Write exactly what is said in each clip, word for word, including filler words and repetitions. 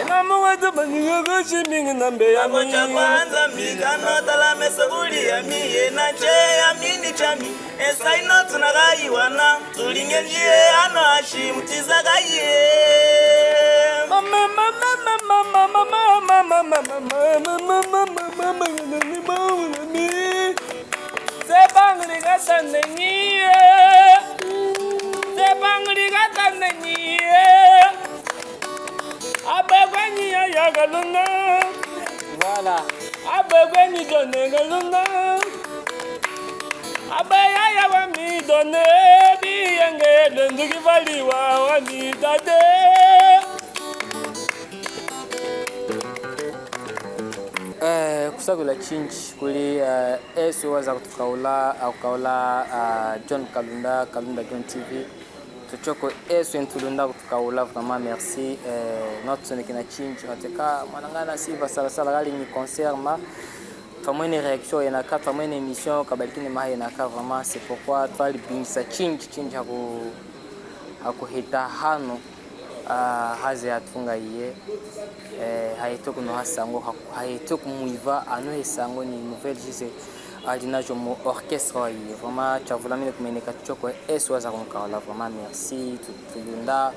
Mama wetu banyinga kushiming na mbe ya Nabo cha kwanza mbika no tala meso kuli yami, yena che yami ni chami. Esa ino tunagayiwana, tulinge njie ano ashi mutiza gaye. Mama, mama, mama, mama, mama, mama, mama, mama, mama, mama, mama. Sepanguli katanengiye. Sepanguli katanengiye. Abegwenyi ya yagaluna. Voilà. Abegwenyi done galuna. Abeya ya wa mi done biyenge lwenduki valiwa wa mi dade. Eh, kusakula chinji kuli, eh, eswe waza kutukaula, akukaula, ah, John Kalunda, Kalunda John T V. Tuchoko eswe ntulunda kutukaula, vraiment merci. Eh, natusonekena chinji, kateka mwanangana Silva Salasala kali ni concert ma. Twamwene réaction yenaka, twamwene émission kabalikine maha yenaka, vraiment c'est pourquoi twalibingisa chinji, chinji haku, hakuheta hano. Ah, haze atunga iye, eh, hayeto kuno hasango, ha- hayeto kumwiva ano he sango ni nouvelle jise ali najo mu orchestre wa iye. Vraiment, chavulamine kumeneka tuchoko eswe waza kumkaula. Vraiment, merci, tu- tulunda.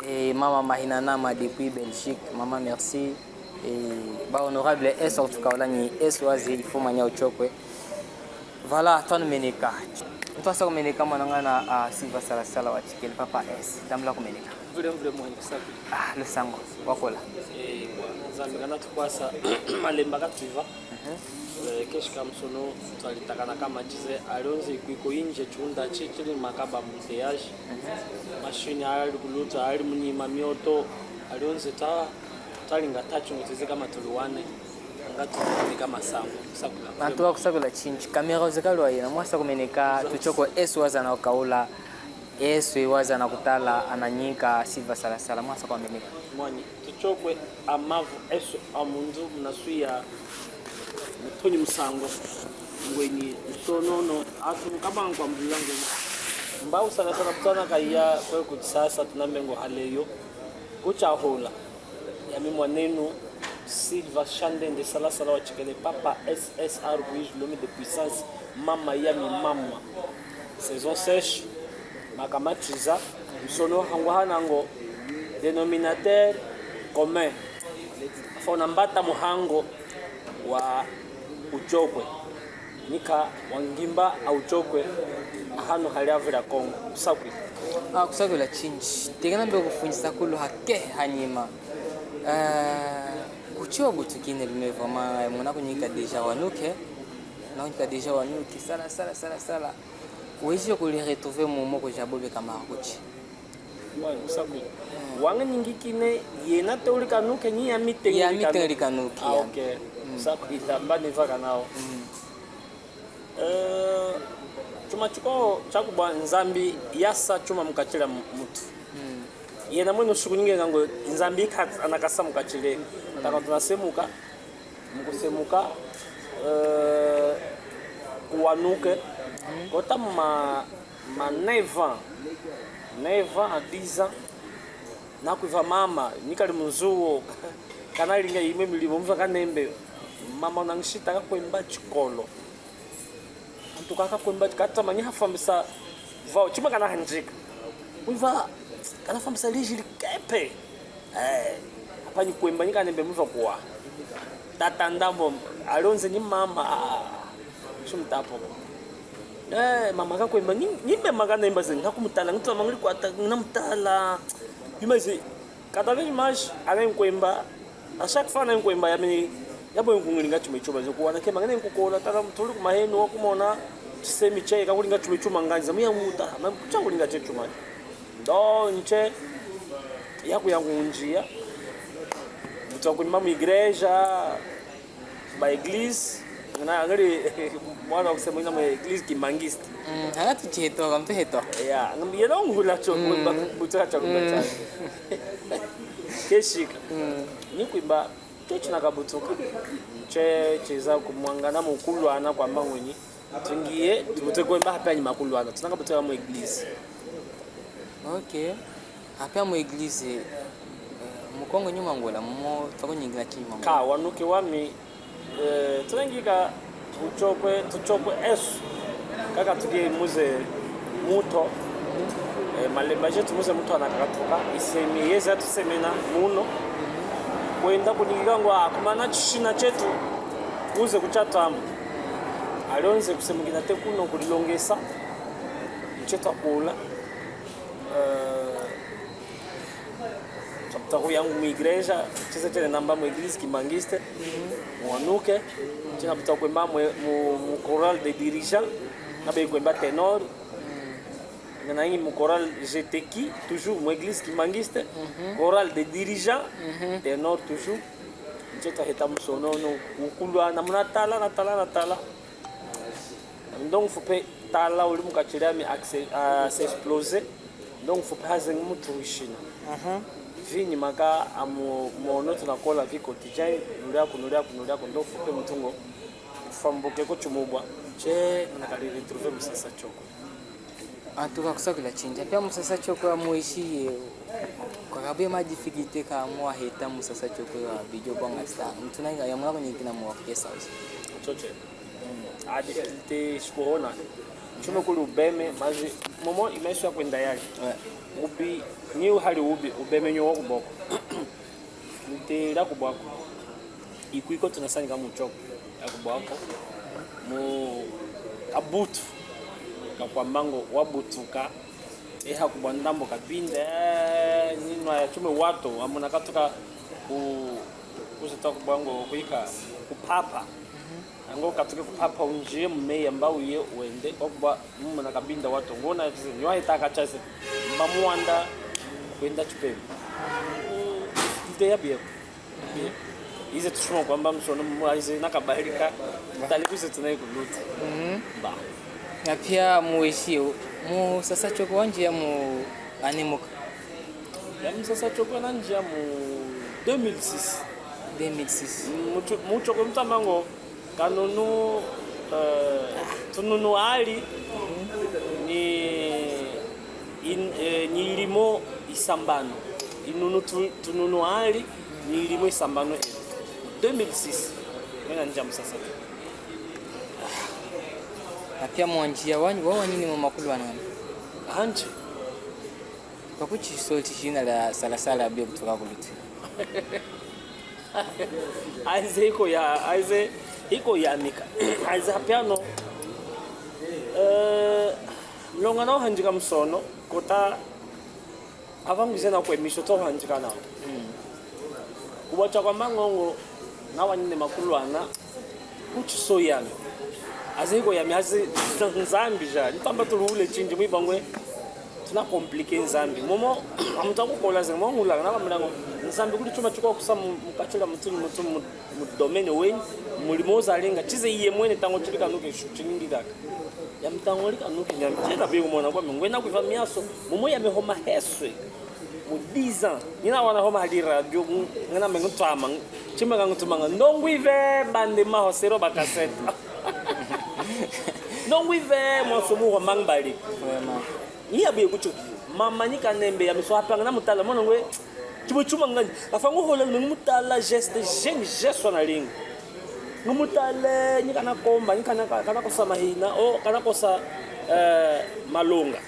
Eh, mama Mahina Nama depuis Belgique, mama merci. Eh, ba honorable eswe kutukaula ni eswe waze ifuma nya uchokwe. Voilà, twanumeneka. Ntwasa kumeneka mwanangana, ah, Silva Salasala wa Chikele, Papa S. Tambula kumeneka. Mvule mvule mwenyi kusaku. Ah, lusango, wakola. Eh, bwana, Nzambi kana tukwasa malemba katwiva. Mhm. Eh, keshi kamusono twalitakana kama chize, alionze kwiko inje chunda chichili makaba mbuteyaji. Mhm. Mashini ali kuluta, ali munyima mioto, alionze ta Talinga tachi ngutizika matuluwane, ngatunika masambu, kusakula. Antu wakusakula chinji. Kamera uzeka lwa yena, mwasa kumeneka, tuchoko eswe waza na ukaula, eswe waza na kutala, ananyinka, Silva Salasala, mwasa kwameneka. Mwanyi, tuchokwe amavu eswe a mundu munaswiya mutonyi musango. Ngwenyi, nsonono, atu mukamangu kwambulula ngwenyi. Mba usakasaka kutana kaya kwe kuchisasa tunambe ngo haleyo. Kuchahula. Yami mwanenu, Silva Shandende Salasala wa Chikele, Papa S S R Bouige, l'homme de puissance, mama yami mama. Saison sèche, makamachiza, nsono hangwa hanango, dénominateur commun. Fona mbata muhango wa uchokwe. Nika wangimba auchokwe ahano hali avula Kongo. Kusakwi. Ah, kusakwila chinji. Tekena mbe kufunyisa kulu hake hanyima. Ah, kuchiwa butukine lume vraiment, muna kunyika déjà wanuke. Na kunyika déjà wanuke. Sala, sala, sala, sala. Weje kuli retrouver momo kuja bobe kama kuchi. Mwana, kusakwi. Wanga nyingikine, yena te ulikanuke, nyi ya mite ya mite ulikanuke. Ah, okay. Kusakwi, tamba niva kanao. Eh, chuma chiko chakubwa Nzambi yasa chuma mukachila mu- mutu. Yena mwene usuku nyinge ngango Nzambi ika anakasa mukachile. Taka tunasemuka, mukusemuka, eh, kuwanuke. Kota ma, ma neuf ans, neuf ans à dix ans, nakwiva mama, nikali munzuwo, kanalinga yimwe milimo, mva kanembe, mama unangishita kakwemba chikolo. Antu kakakwemba, katamanyi hafambisa vao, chima kanahanjika. Kwiva, kanafambisa liji likepe. Eh, apa nyi kwemba, nyi kanembe mwiva kuwa. Tata ndambo, alonze nyi mama, ah, shumtapo. Eh, mama kakwemba, nyi, nyi mbe makanemba zenyi, ngakumutala, ngitwa mangili kwata, nginamutala. Yuma zi, katave image, ana nkwemba, à chaque fois ana nkwemba, yami, yabo nkungilinga chuma ichuma, zo kuwana kema, ngene nkukola, tala mutuli kumahenu, wakumona, chisemi chaye, kakulinga chuma ichuma, nganza, muya muta, ma, chakulinga che chuma. Ndo nche yaku yakunjia mutwa kunima mu igreja, ba eglise, na ngari mwana wa kusema ina mu eglise kimangiste. Mm, hana tuchihetoka mtuhetoka. Ya, ngambi yena ungula cho mutwa cha kumba cha. Keshika. Ni kwimba kechi nakabutuka. Che cheza kumwangana mukulwana kwa mangwenyi. Tungiye, tubute kwemba hape anyima kulwana. Tunaka bute mu eglise. Ok. Hape mu eglise, eh, Kongo nyuma ngula, mumu twakunyingina chinyima ngula. Ka wanuke wami, eh, tunengika tuchokwe, tuchokwe esu. Kaka tuke muze muto. Eh, malemba jetu muze muto anakakatuka. Isemi yeza tusemena muno. Kwenda kunyingika ngwa kumana chishina chetu. Kuze kuchatamu. Alionze kusemukina te kuno kulilongesa. Nchetu akula. Eh, Chaputa kuya mu igreja, chese chene namba mu église kimbanguiste, mu wanuke, china puta kwemba mu, mu, mu chorale de dirigeants, nabe kwemba ténor, nganangi mu chorale G T Q, toujours mu église kimbanguiste, chorale de dirigeants, ténor toujours, nche taheta musono, no, ukulwa, na muna tala, na tala, na tala. Ndo ngufupe tala uli mukachili ami akse-, a, s'exploser. Ndo ngufupe haze ngumutu wishina. Vinyi maka amu mono tunakola vi quotidien, nuliaku, nuliaku, nuliaku, ndo ngufupe mutu ngo ufambuke ko chumubwa. Che nakali retrouver musasa choko. Antu kakusakila chinja. Pia musasa choko ya muishi ye. Kwakabe ma difficulté ka mwaheta musasa choko ya bijo bwanga sta. Mtu na ya mwana kwenye kina mwa pesa usi. Choche. A difficulté shikuhona. Chume kuli ubeme, mazi, momo imeso ya kwenda yali. Ouais. Ubi, ni uhali ubi, ubeme nyo wa kuboko. Nte la kubwako. Ikwiko tunasanyika mu choko. La kubwako. Mu kabutu. Kakwamba ngo wabutuka. Eha kubwa ndambo kabinde. Eh, ninwa ya chume wato. Amuna katuka ku, kuzita kubwa ngo kuika kupapa. Ango katuke kupapa unjie mumeya mba uye wende. Okubwa mumuna kabinda wato. Ngona chize. Nywa ita kachase. Mba muwanda. Kwenda chipembe. Nte ya bieko. Ize tushuma kwamba msono mu, ize nakabalika. Tali kuze tunayi kuluta. Ba. Na pia muishi, musasa choko wanji ya mu animuka. Ya musasa choko nanji ya mu deux mille six. Deux mille six. Mucho, mucho kwa mtamango, kanunu, eh, tununu ali, ni in, eh, ni ilimo isambano. Inunu tu, tununu ali, ni ilimo isambano elo. Deux mille six. Mena nja musasa. Na pia mwanjia wanyi, wa wanyi ni mu makulwana. Anji. Pakuchi solti jina la salasala bio kutoka kuluti. Aize iko ya, aize iko ya mika. Aize hapiano. Eh, longa na uhanjika musono, kota avangu zena kwe miso to hanjika na. Kubwa cha kwamba ngongo, na wanine makulwana, kuchiso yami. Aze iko yami, aze Nzambi ja. Nipamba tuluhule chinji, mwibangwe, tuna compliqué Nzambi. Momo, amuta kukola ze, mo ngula, na bamlango. Nzambi kuli chuma chiko kusa mu, mukachila mutu, mutu, mu, mu domaine wenyi, mulimo uzalenga, chize iye mwene tango chilika nuke, shu, chiningi kaka. Ya mtango lika nuke, ya mchena be kumona kwa mengwena kuiva miaso, momo ya mehoma heswe. Mu dix ans. Nina wana homa hali radio, ng-, ngana mengu twama, ng-, chima kangu tumanga. Ndongwive bande mahosero ba cassette. Ndongwive mwaso mu homa ngbali. Vraiment. Ni ya buye kuchu. Mama ni kanembe ya miso hapanga na mutala. Mwana ngwe, chibu chuma ngani. Afa ngu hola mengu mutala geste, jeni gesto na lingi. Ngu mutale, ni kana komba, ni kana, kana kosa mahina, o, kana kosa, eh, malonga.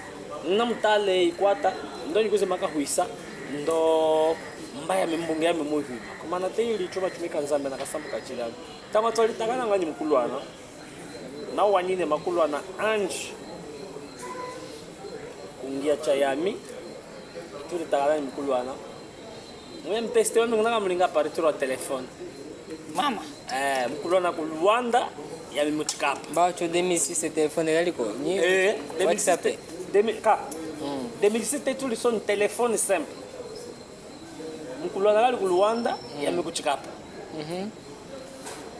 Namutale ikwata, ndo nikuze makahwisa, ndo mbaya mimbunge ya mimuhima. Kumana te ili chuma chumika Nzambi na kasambu kachilami. Tama twali takana ngani mukulwana. Na wanine makulwana anji. Kungia cha yami. Tuli takana ni mukulwana. Mwe mpeste wami ngunaka mulinga pari tuli wa telefone. Mama. Eh, mukulwana ku Luanda, yami mu Tshikapa. Ba cho deux mille six téléphone yaliko. Ni eh, WhatsApp. Deux mille six, deux mille, ka. Deux mille six te tuli son téléphone simple. Mukulwana kali ku Luanda, yami ku Tshikapa. Mhm.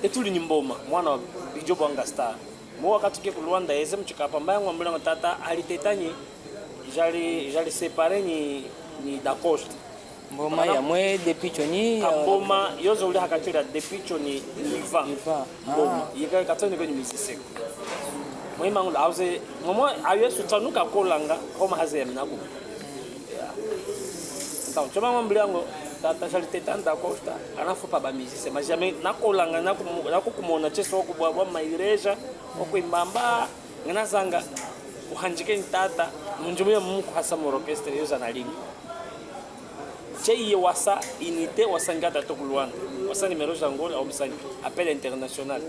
Te tuli ni mboma, mwana wa Bijobo anga star. Mo wakatuke ku Luanda, eze mu Tshikapa, mbaya ngwambula ngo tata, ali tetanyi, jali, jali séparé ni, ni Dacosta. Mboma ya mwe Depicho ni, ah, mboma, yozo uli hakatila Depicho ni Liva. Liva. Mboma. Ah. Yika katoni kwenye miziseko. Mwe mangula, auze, momo, ayo esu tanuka kolanga, homa haze ya minaku. Ya. Nta, choma ngwambula ngo, Tata Charité Tanda Costa, anafupa ba musicien. Majame nakolanga naku-, nakukumona cheso kubwa bwa maireja, oku imbamba, nganazanga uhanjike ni tata, munjumuye mumu kuhasa mu orchestre, yoza nalingi. Che iye wasa unité, wasa ngata to ku Luanda. Wasa numéro za Angola, omusanyi, appel international.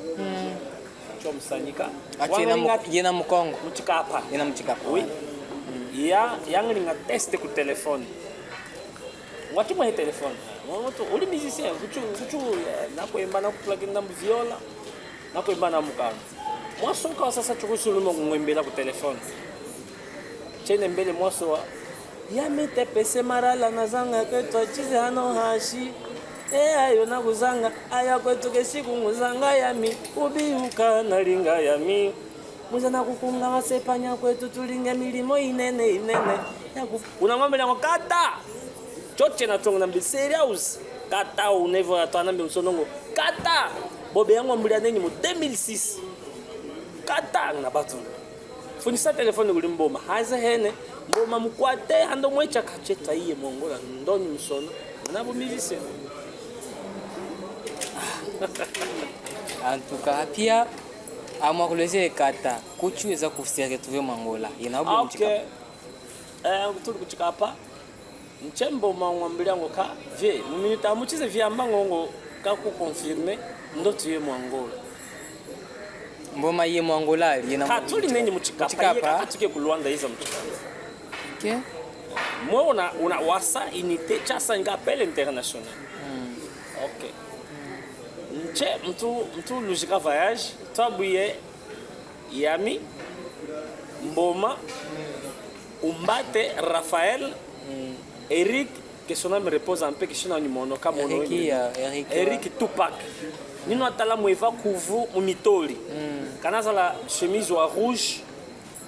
Cho musanyika. Ati yena mu-, yena Mukongo. Muchikapa. Yena Muchikapa. Oui. Ya, yangilinga test ku téléphone. Wati mwe téléphone. Mutu, uli musicien, kuchu, kuchu, eh, nakwemba nakutula kinda mu viola. Nakwemba na mukamba. Mwasoka wasasa chukusuluma kungwembela ku téléphone. Chene mbele mwaso wa. Yami tepese marala nazanga kwetu achize hano hashi. E ayo nakuzanga, aya kwetu keshi kunguzanga yami, ubiuka nalinga yami. Muze nakukunga wasepanya kwetu tulinge milimo inene inene. Yaku-, unangombe lango kata! Choche na chongo nambi serious. Kata unevo ya twana mbi musonongo. Kata! Bobe yango mbuli aneni mu deux mille six. Kata na batu. Funisa telefone kuli Mboma. Haze hene, Mboma mukwate, hando mwecha kacheta iye mwongola. Ndonyi musono. Nabu mivise. Antuka, pia, amwa kuleze kata, kuchu eza kusere tuve mwangola. Yena obi. Ok. Muchikapa. Eh, tuli kuchikapa. Nche Mboma ngwambilia ngo ka, vie, mu minute amu chize viamba ngo ngo ka ku confirmer, ndo tuye mu Angola. Mboma ye mu Angola, yena. Katuli nenyi muchikapa, muchikapa. Iye kakatuke ku Luanda iza muchikapa. Ok. Mwe una, una wasa unité chasa nga appel international. Mm. Ok. Nche mtu, mtu lujika voyage, twabuye yami, Mboma, Umbate, Raphaël, Eric, que son âme repose en paix, kishina ni mono, ka mono Eric, wende. Ya, Eric, Eric wa Tupac. Nino atala mweva kuvu mu mitoli. Mm. Kanazala chemise wa rouge,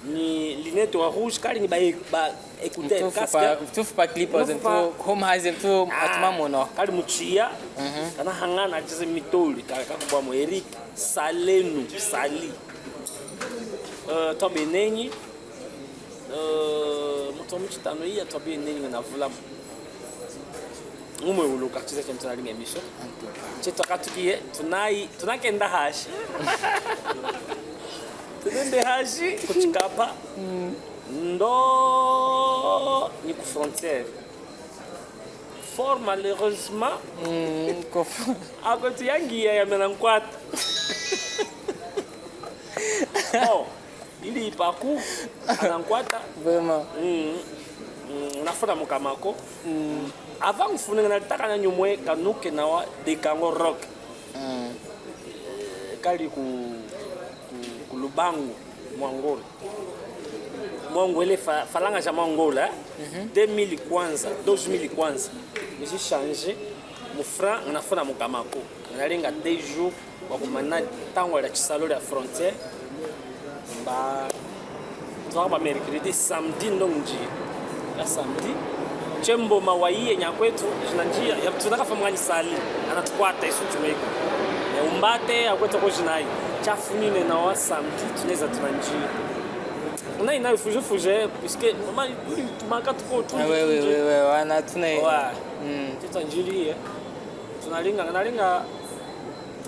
ni lunette wa rouge, kali ni ba, ba écouteur, mtufu casque. Pa, mtufu pa clip, mtufu pa, mtu home has, mtu atuma mono. Kali muchia, mhm, kana hangana achize mitoli, kali kakubwa mo Eric, salenu, sali. Euh, twabenenyi. Euh, mutu wa muchitano iya twabenenyi na vulamu. Ngumwe uluka, chize chentu nalinga emisho. Antuka. Chetu akatukiye, tunayi, tunakenda hashi. Tunende hashi, kuchikapa. Mm. Ndo, ni ku frontière. Fort malheureusement. Mm, kofu. Akwetu yangi ya yamena nkwata. Oh. Ili ipaku, anankwata. Vraiment. Mm. Mm, nafuna mukamako. Mm. Avant ngufuna nalitaka na nyumwe kanuke nawa dekango rock. Mm. Eh, kali ku, ku, ku Lubangu, mu Angola. Mu Angola, fa, falanga ja mu Angola, eh? Mhm. Deux mille kwanza, douze mille kwanza. Nisi changer mu franc, nafuna mukamako. Nalinga deux jours. Wakumana tangwa lia chisalu lia frontière. Mba, twaka ba mercredi, samedi ndo nji. Ya samedi. Che Mboma wa iye nyakwetu, jina njia, ya tunaka fa mwanyi sali, anatukwata isu chumeko. Ya Umbate, akwetu ko jina yi. Chafunine na wa samedi, tuneza tuna njia. Una ina fuje-fuje, puisque, mama, tumaka tuko tu. Ah, ouais, ouais, ouais, ouais, wana tuna. Ouais. Mm. Teta njili, eh. Tunalinga, nalinga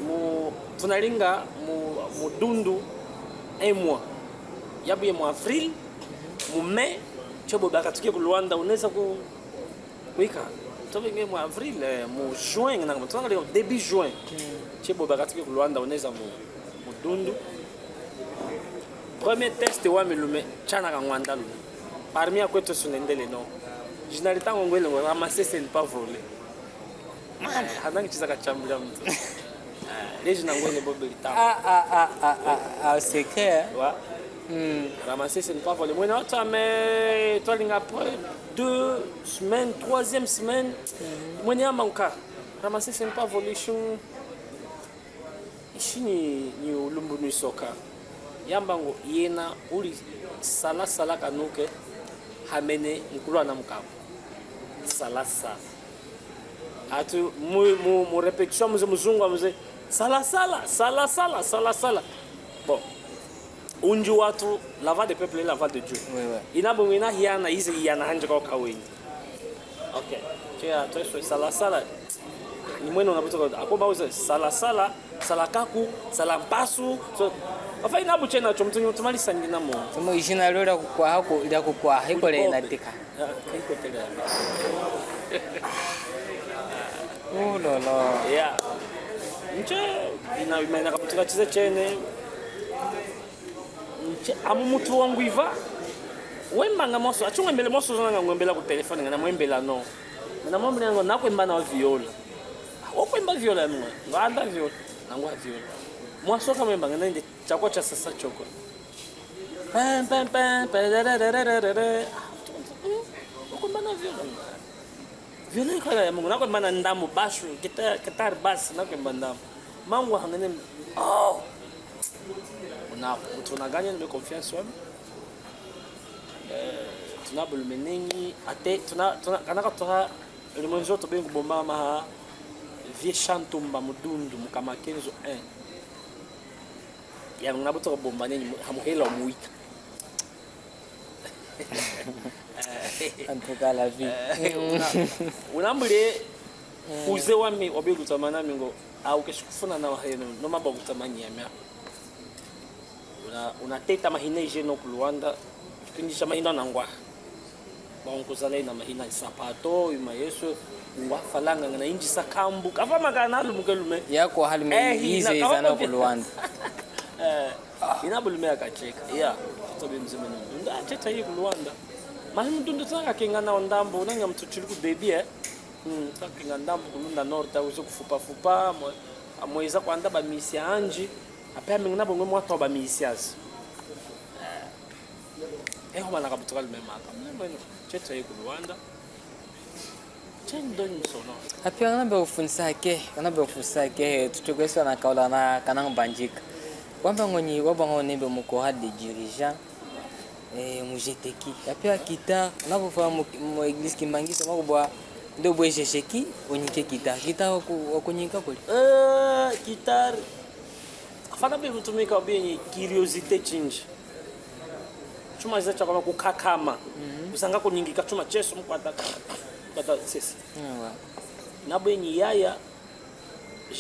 mu, tunalinga mu, mu dundu un mois. Yabuye mu avril, mu mai, chebo bakatuke ku Luanda, unaweza ku, kuika. Tobenge mu avril, eh, mu juin, na, tunalinga début juin. Mm. Chebo bakatuke ku Luanda, unaweza mu, mu dundu. Premier test wami lume, chana kangwanda lume. Parmi akwetu sunendele no. Jina litango ngwele ngo, ramasser, c'est ne pas voler. Mana, hanangi chiza kachambula muntu. Ah, leji na ngwele bobe litango. Ah, ah, ah, ah, ah, ah, secret, hein? Ouais. Hmm. Ramasser, c'est ne pas voler. Mwene watu ame, twalinga après deux semaines, troisième semaine. Mhm. Mwene yamba nka. Ramasser, c'est ne pas voler, shung. Ishi ni, ni ulumbu ni soka. Yamba ngo yena uli sala sala kanuke hamene nkulwana mukapu. Sala sala. Atu mu, mu, mu répétition muze muzungu muze sala sala, sala sala, sala sala. Bon. Unji watu, la voix des peuples et la voix de Dieu. Oui, oui. Ina bungu ina hiana, ize hiana hanje kwa kawenyi. Ok. Ke atweswe sala sala. Ni mwene unabutuka ako bauze sala sala, sala kaku, sala mpasu. So, afa ina buche nacho mtu nyuma tumali sangina mo. Tumu ijina lyo lya kukwaha ku, lya kukwaha, iko lya Bob. Inatika. Ya, iko tele. Oh, lolo. Yeah. Nche ina, ina kabutuka chize chene. Nche, amu mutu wangwiva, wembanga moso, achi ngwembele moso zona nga ngwembela ku telefone, ngana mwembela no. Ngana mwembela ngo, nakwemba na viola. Okwemba viola ya mwe, nganda viola, nangwa viola. Mwasoka mwemba, ngana inde, chakwa cha sasa choko. Pem, pem, pem, pem, re, re, re. Ah, okwemba na viola. Violin kala ya mungu, nakwemba na ndambu, basho, guitar, guitar bass, nakwemba ndambu. Mangu hangene, oh! Una, mutu unaganya nime confiance wami. Eh, tuna bulumenengi, ate, tuna, tuna, kanaka tuha, limwenzo to bengu bomba maha, vie Shantumba Mudundu, mukama Kenzo un. Ya, muna buto bomba nenyi, hamuhela umuika. En tout cas, la vie. Eh, una, unambule, uze wami, wabe kutamana mingo, au keshi kufuna na waheno, no maba kutamani ya mia. Una, unateta mahina ije no ku Luanda, kipindi cha mahina nangwa. Bon, kuzala ina mahina sapato, yuma yesu, ngwa falanga ngana inji sakambu, kava makana lumu ke lume. Yako halume. Eh, ize na, iza kava na kopi- ku Luanda. Eh, ina bulume akacheka. Ya, to be mzima no. Nda cheta yi ku Luanda. Mali mtundu tsaka kenga na ndambu, nanga mtu chili ku debit, eh. Mm, tsaka kenga ndambu kulunda norte, uzo kufupa fupa, mo, amweza kwanda ba misi anji. Ape mingu na bongo mwatwa ba misi azi. Eh, ho mana kabutuka lume maka. Mwe, mwe, cheto yi ku Luanda. Chendo nsono. Api kanambe ufundisa ke, kanambe ufundisa ke, tuchokeswa na kaula na kanang banjika. Wamba ngonyi, wamba ngonyi nembe mu chorale de dirigeant, eh, mu jeteki. Api a guitare, nakufa mu, mu église Kimbanguiste, makubwa, ndo bwe jejeki, onyike guitare. Guitare waku, wakunyika kuli? Eh, guitare. Afana be mutumika obienyi curiosité chinji. Chuma chiza chakwama kukakama. Mhm. Kusanga kunyingika chuma cheso mukwata, mukwata sesi. Ewa. Nabwe nyi yaya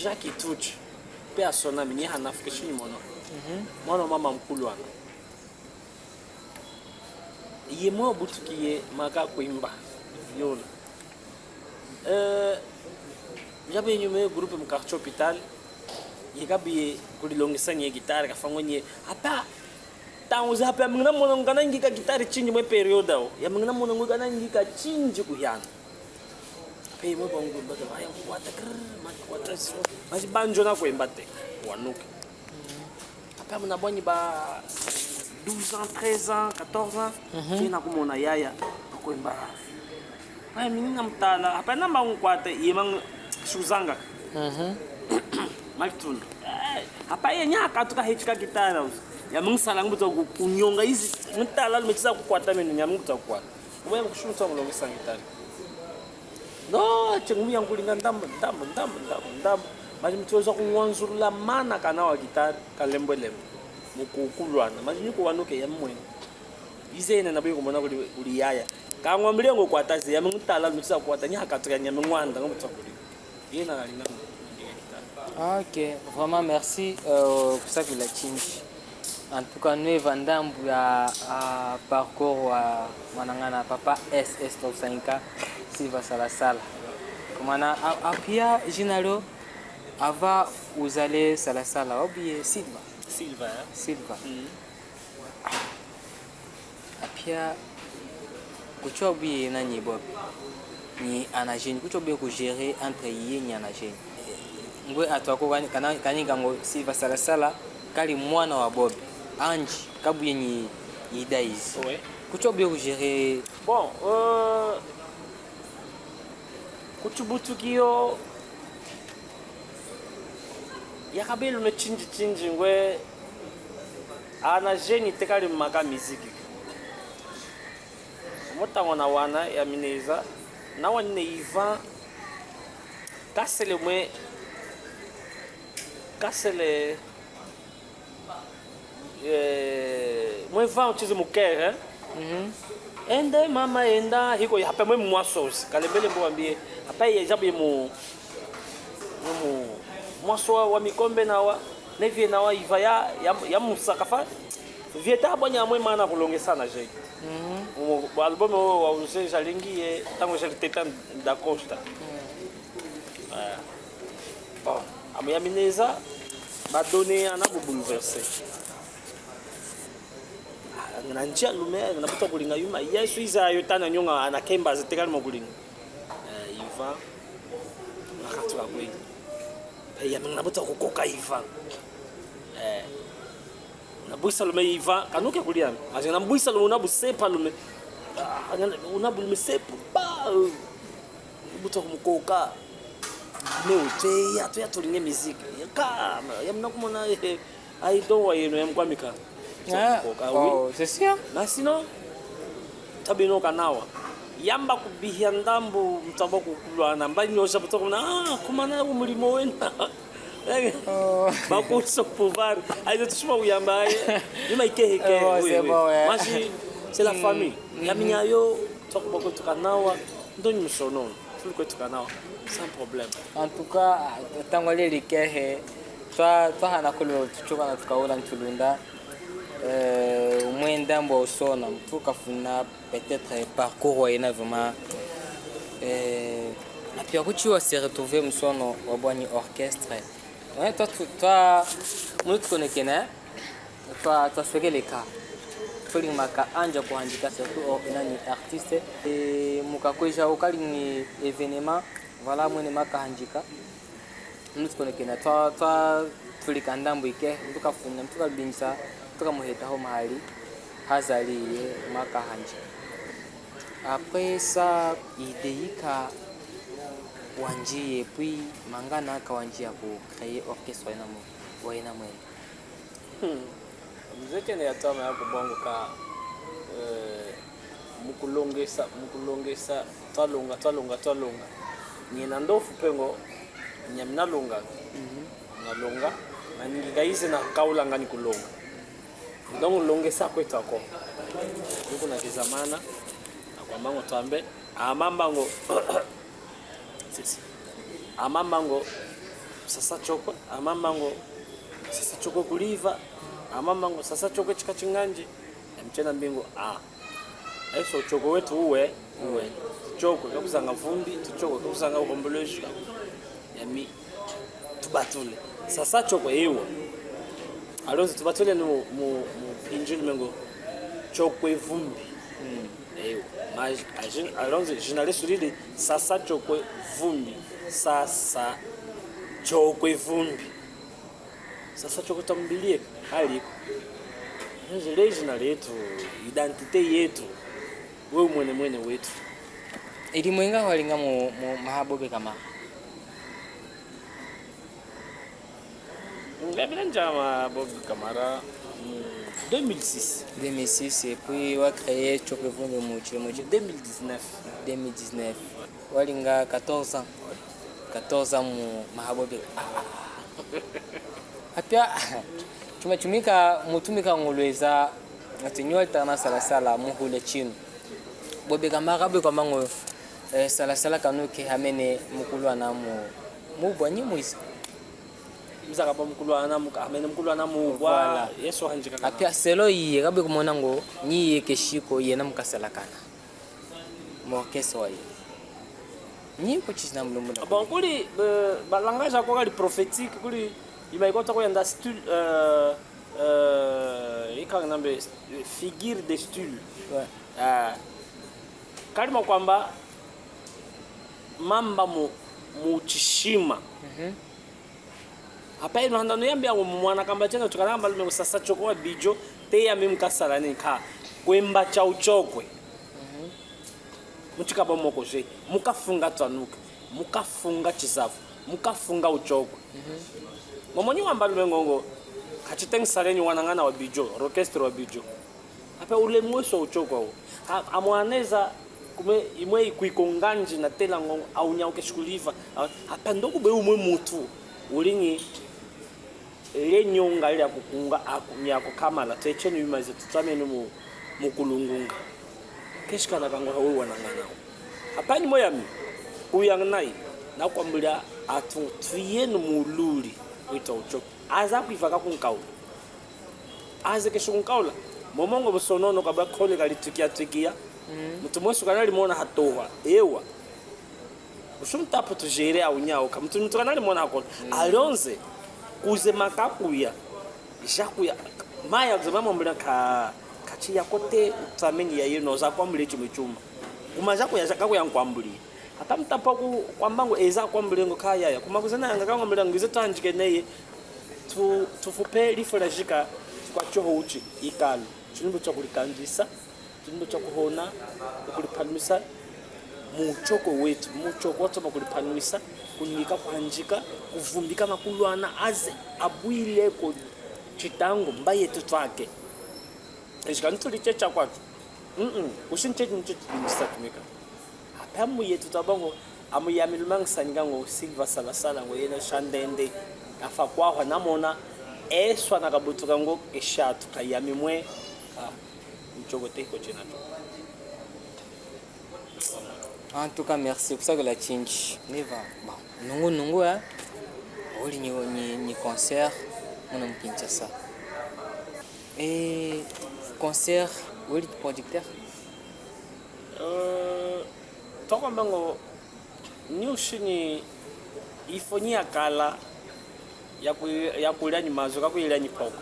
Jacques Tuch. Pe asona minye hanafuke shinyi mono. Mhm. Mwana wa mama mkulu ana. Yemwe obutukiye maka kwimba viola. Eh, jabe nyume groupe mu quartier hôpital. Yekabiye kulilongesa nye guitare kafango nye. Apa, tangu za apa mungina mwana ngana ngika guitare chinji mwe periode o. Ya mungina mwana ngana ngika chinji kuhyana. Pe mwe bongo mbaka, aya kukwata krrr, mati kwata so. Mati banjo na kwemba te. Wanuka. Apa muna bwanyi ba douze ans, treize ans, quatorze ans, mhm, chena kumona yaya, akwemba. Aya, minina mutala, apa namba nkwata, yemang shuzanga. Mhm. Malitunda. Eh, apa ye nya katuka hechika guitare. Ya mung sala ngubuta ku-, kunyonga izi, mutala lumechiza kukwata menu, nya mung kukwata. Kuba ya kushunta mulongo sangitari. No, chengu yangu linga ndambu, ndambu, ndambu, ndambu, ndambu. Maji mutioza kungwanzulula mana kana wa guitare, kalembwe lembwe. Mukukulwana. Maji niko wanuke ya mwene. Ize ina nabuye kumona kuli, kuli yaya. Kangwa mbilengo kwata ze, ya mutala, mutisa kwata, nya hakatuka, nya mwanda, ngo mutsa kuli. Yena kalinga mu-, mu-, mu-. Ok, vraiment merci, euh, kusakila chinji. En tout cas, nwe va ndambu ya, ah, parcours wa mwanangana papa S S Tausanika Silva Salasala. Kumana, a, a, pia jina lo, ava uzale Salasala, obiye Silva? Silva, eh? Silva. Mm. Apia, kuchwa buye na nyi bobe. Nyi ana jeni, kuchwa buye ku gérer entre yiye nyi ana jeni. Ngwe atwako kani-, kana-, kaninga ngo Silva Salasala, kali mwana wa bobe. Anji, kabuye nyi, nyi daizi. Ouais. Kuchwa buye ku gérer. Bon, euh, kuchibutukiyo, yakabelu ne chinji chinji ngwe, ana jeni tekali maka miziki. Mutangwa na wana ya mineza, na wanine iva, kasele mwe, kasele, eh, mwe va uchizi mukere. Mhm. Ende mama enda hiko ya hapa mwe mwaso usi. Kalembele mbo wambie. Hapa ye jabu ye mu, mu, mwaso wa, wa mikombe nawa. Nevie nawa iva ya, ya, ya musaka fa. Vie ta bwanya mwe mana kulongesana je. Mhm. Mu, mu album wo wa uze jalingi ye tango jali teta da Costa. Ah. Bon, amu ya mineza, ba donné ana bu bouleversé. Ah, na njia lume, na buta kulinga yuma. Yesu iza yo tana nyonga ana kemba ze tekali mo kulinga. Eh, iva. Wakati wa kweli. Eh, ya mina buta kukoka iva. Eh. Una bwisa lume iva, kanuke kulia. Mazi na bwisa lume una busepa lume. Ah, una, una bu lume sepu. Ba. Buta kumukoka. Me uteya, tuya tulinge musique. Ka, ya mina kumona, eh, ayi dowa yenu ya mkwamika. Ah, koka, oui. Oh, c'est sûr. Mais sinon, tabino kanawa. Yamba kubihia ndambu, mutamba kukulwana. Mba nyosha buta kumona, ah, kumana umulimo wena. Eh, oh. Bakuso pouvoir. Ayi tushima uyamba, ayi. Yuma ikehe ke, oh, oui, c'est oui. Bon, ouais. Mazi, c'est la famille. Mm. Ya minyayo, toko bako tukanawa. Ndonyi musono. Tuli kwetu kanawa, sans problème. En tout cas, tango leli kehe, twa, twahana kulo tuchoka na tukaula ntulunda, eh, umwenda mbo usona, tukafuna peut-être parcours wa yena vraiment, eh, na pia kuchi wa se retrouver musono wa bwanyi orchestre. Ouais, twa, twa, twa, mulu tukonekene. Twa, twaswekeleka. Tuli maka anja kuhanjika, surtout o, nani, artiste. E, mukakweja ukali ni événement, voilà, mwene maka hanjika. Nutkonekena, twa, twa, tulika ndambu ike, ntukafuna, ntukalubinjisa, ntukamuheta ho mahali, hazali ye maka hanjika. Après ça, idée yika wanji ye, puis mangana aka wanji ya ku créer orchestre wena mu, wena mwene. Hmm. Muzekene yatwama ya kubongoka, eh, mukulongesa, mukulongesa, twalonga, twalonga, twalonga. Nyena ndofu pengo, nyami nalonga. Mhm. Nalonga, na nyingi kayize na kaulanga ni kulonga. Donc, longesa kwetu ako. Nuku na kizamana, akwambango twambe, amambango, sisi. Amambango, sasa chokwe, amambango, sasa chokwe kuliva, amambango, sasa chokwe chika chinganji, emchena mbingu, ah. Eso chokwe wetu uwe, uwe. Chokwe, kakuzanga vumbi, chokwe, kakuzanga ukomboloji, yami, tubatule. Sasa chokwe iwe. Alonso tubatule no mu, mu pinjili mengo, chokwe vumbi. Mm. Ewa. Ma, ajin, alonze, jina lesu lili Sasa Chokwe Vumbi. Sasa Chokwe Vumbi. Sasa Chokwe tambiliye kaliko. Nje le jina letu, identité yetu. We umwene mwene wetu. Ili mwenga walinga mu, mu mahabobe kama. Ngabila njama Bob Kamara mu deux mille six. Deux mille six, et puis wa créé Chokwe Vumbi mu chile mu deux mille dix-neuf. Deux mille dix-neuf. Walinga quatorze ans. Quatorze ans mu mahabobe. Ah. Apia, chuma chimika, mutumika ngulweza, ati nyo altana sala sala, muhule chinu. Bobe Kamara bwe kwa mango, eh, sala sala kanuke hamene mukulwana mu, mubwa nyi mwiza. Muzaka pa mukulwana, muka, amene mukulwana mubwa. Voilà. Yesu hanjika kana. Apia selo iye, kabe kumona ngo, nyi iye keshiko, iye na mukasalakana. Mu orchestre wa iye. Nyi ko chisi na mulumbu na. Bon, kuli, eh, ba langage ako kali prophétique, kuli, ima ikota ko yanda style, euh, euh, ikanga nambe, figure de style. Ouais. Euh, kalima kwamba, mamba mu, mu chishima. Mhm. Apa ino handa no yambi yangu mwana kamba chena chukana kamba lume kusasa choko wa bijo, te yami mukasala ni ka, kwemba cha uchokwe. Mhm. Muchikaba moko je, mukafunga twanuka, mukafunga chizavu, mukafunga uchokwe. Mhm. Momonyi wamba lume ngongo, kachitengi salenyi wanangana wa bijo, orchestre wa bijo. Apa ulemu wesu wa uchokwa wo. Ha, amwaneza kume imwe ikwiko nganji na tela ngongo, au nyauke shikuliva. A, apa ndokube umwe mutu. Ulingi le nyonga lya kukunga aku, nyako kamala. Twechenu yuma ze tutwamenu mu, mu kulungunga. Keshikana kangu hawe wanangana. Hapanyimo yami, uyangnai, nakwambila atu tuyenu mululi, wita uchoki. Aza kwivaka kunkaula. Aze keshi kunkaula. Momongo busonono kabwa kole kali twikia twikia. Mutu mwesu kanalimona hatoha. Ewa. Ushumtapu tujere au nyau. Kamutu mutu kanalimona hakole. Alonze. Kuze makakuya. Jakuya. Maya kuze mamambila ka, kachi yakote utamenyi ya yeno za kwambule chimwe chuma. Kuma jakuya, jakakuya nkwambuli. Hata mutapa ku-, kwamba ngo eza kwambule ngo kayaya. Kuma kuzena yanga kangwambule ngo ize twanjike neye. Tu-, tufupe lifu la jika kwa choho uchi ikalo. Chilumbu cha kulikanjisa, chilumbu cha kuhona, kulipanwisa mu uchoko wetu. Mu uchoko watoma kulipanwisa, kunyika kwanjika, kuvumbika makulwana aze abwile ko chitangu mba yetu twake. Eshika ntuli checha kwacho. Mm-mm. Ushi nchechi nchechi ndisa tumika. Hata mu yetu tabongo, amu yami lumangisanyika ngo Silva Salasala ngo yena shandende. Afa kwahwa namona, eswa nakabutuka ngo keshatu kayami mwe. Ah, nchoko teko chenacho. En tout cas, merci. Kusakula chinji. Neva. Bon. Nungu nungu, eh. Oli ni, ni, ni concert, muna mu Kinshasa. Et concert, oli producteur? Euh, tokomba ngo, ni ushini ifo ni yakala ya ku-, ya kulia ni mazu, ka kuilia ni poko.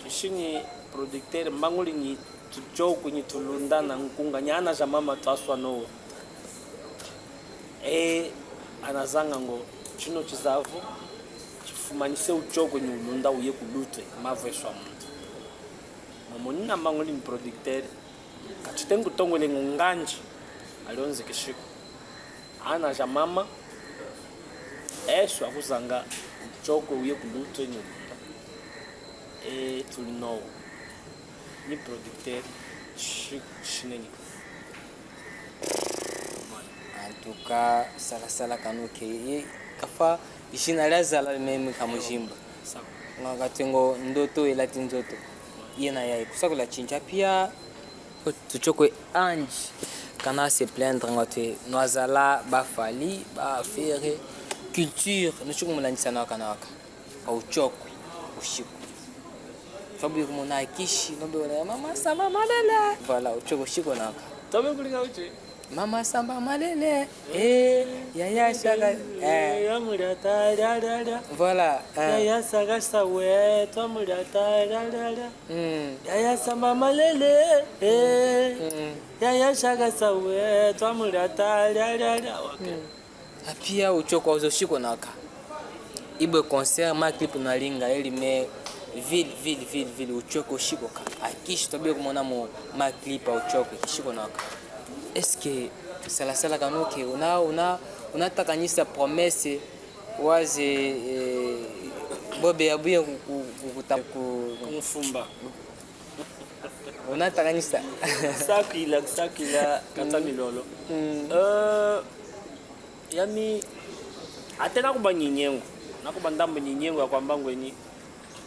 Kishini producteur, mbanguli ni tuchoko ni tulunda na nkunga, ni ana ja mama twaswa nowo. E, anazanga ngo, chino chizavu, chifumanise uchoko ni ulunda uye kulutwe, maveswa muntu. Momo nina mbanguli ni producteur, kachite nkutongwele ngunganji, alionze kishiku. Ana ja mama, eswa kuzanga uchoko uye kulutwe ni ulunda. E, tuli nowo. Ni producteur shi-, shinene. En tout cas, Salasala Kanuke, ye, kafa, ishina lia zala meme kamujimba. Sawa. Nga katengo ndoto, elati ndoto. Yena yayi, kusakula chincha pia. Tuchokwe anji, kana se plaindre ngwatwe, nwazala, ba Fally, ba Ferre, culture, nuchukumulanjisa na waka na waka. Ka uchokwe, ushiku. Twabuye kumona Akishi, nobe wala ya mama samba malele. Voilà, uchokwe ushiku naka. Tobe kulika uche. Mama samba malele. Eh, yaya shaka. Eh. Ya mulata, ya, ya, ya. Voilà. Eh. Yaya saka sawe, twa mulata, ya, ya, ya. Mm. Yaya samba malele. Eh. Mm. Yaya shaka sawe, twa mulata, ya, ya, ya. Okay. Mm. Apia uchoko uzo shiko naka. Ibwe concert ma clip nalinga elime ville, ville, ville, ville, uchoko shiko ka. Akishi tobe kumona mo ma clip a uchoko shiko naka. Est-ce que Salasala Kanuke una, una, unatakanyisa promesse waze, eh, bobe yabuye ku, ku, ku, kuta-, ku, kumufumba. Unatakanyisa. Sakwila, sakwila, kata milolo. Mm. Eh, yami, ate nakuba nyinyengo. Nakuba ndambu nyinyengo ya kwamba ngweni.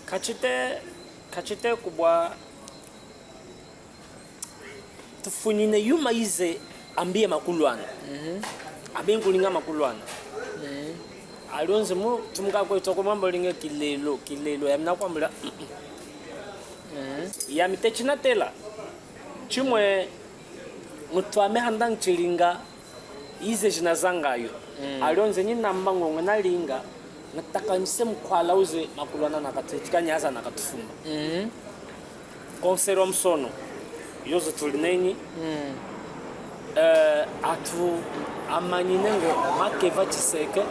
Kachite, kachite kubwa tufunyine yuma yize ambiye makulwana. Mhm. Ambiye nkulinga makulwana. Mhm. Alionze mu, tumuka kwetu kwa mambo linge kilelo, kilelo. Yami nakwambula, mm-mm. Mhm. Yami te chinatela. Chimwe mutwame handa nchilinga yize jinazangayo. Mm. Alionze nyi namba ngongo nalinga, natakanyise mukwala uze makulwana nakatuchika nyaza nakatufumba. Mm. Konsero musono, yozo tuli nenyi. Mm. Eh, atu amanyine ngo makeva chiseke,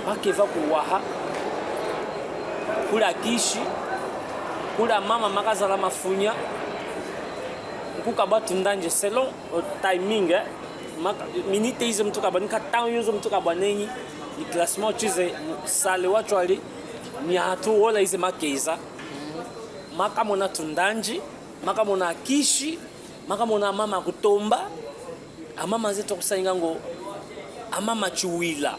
makeva kuwaha, kula kishi, kula mama makazala mafunya, nkukabwa tundanje selon, eh, timing, eh. Maka-, minute ize mutu kabwa, ni ka temps yozo mutu kabwa nenyi, ni classement chize, mu-, sale wacho ali, ni atu wola ize makeza. Makamona tundanji, makamona akishi, makamona amama kutomba, amama zetu kusainga ngo, amama chiwila.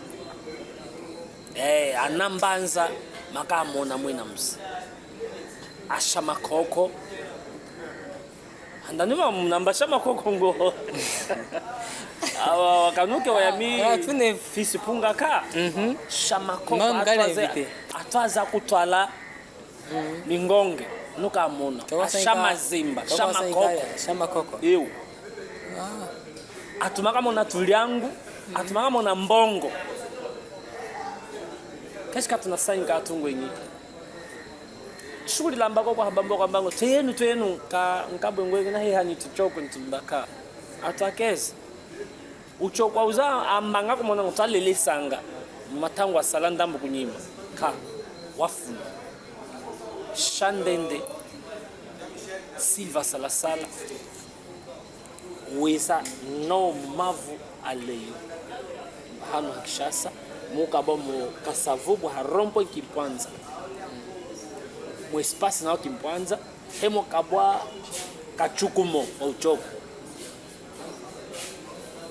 Eh, anambanza, makamona mwena musi. Asha makoko. Ndani ma munamba sha makoko ngo. Awa wakanuke wayami. Ah, tune. Fisi punga ka. Mhm. Sha makoko. Mama kale atwaze, invité. Atwaza kutwala mingonge. Nuka mona. Sha mazimba, sha makoko. Sha makoko. Ewu. Ah. Atuma kamona tuliangu, atuma kamona mbongo. Keshi katuna sanyi katungu enyi. Shukuli lamba koko habamba kwamba ngo, twenu, twenu, ka, nkabwe ngwe, na heha ni tuchoko ni tumbaka. Atwakezi. Ucho kwauza ambanga kumona ngo twalelesanga. Matangu asala ndambu kunyima. Ka, wafuna. Shandende. Silva Salasala. Weza no mavu aleyo. Hano ha Kinshasa, mukabwa mu Kasavubu ha rond-point Kimpwanza. Mu espace nawo Kimpwanza, hemo kabwa kachukumo wa uchoko.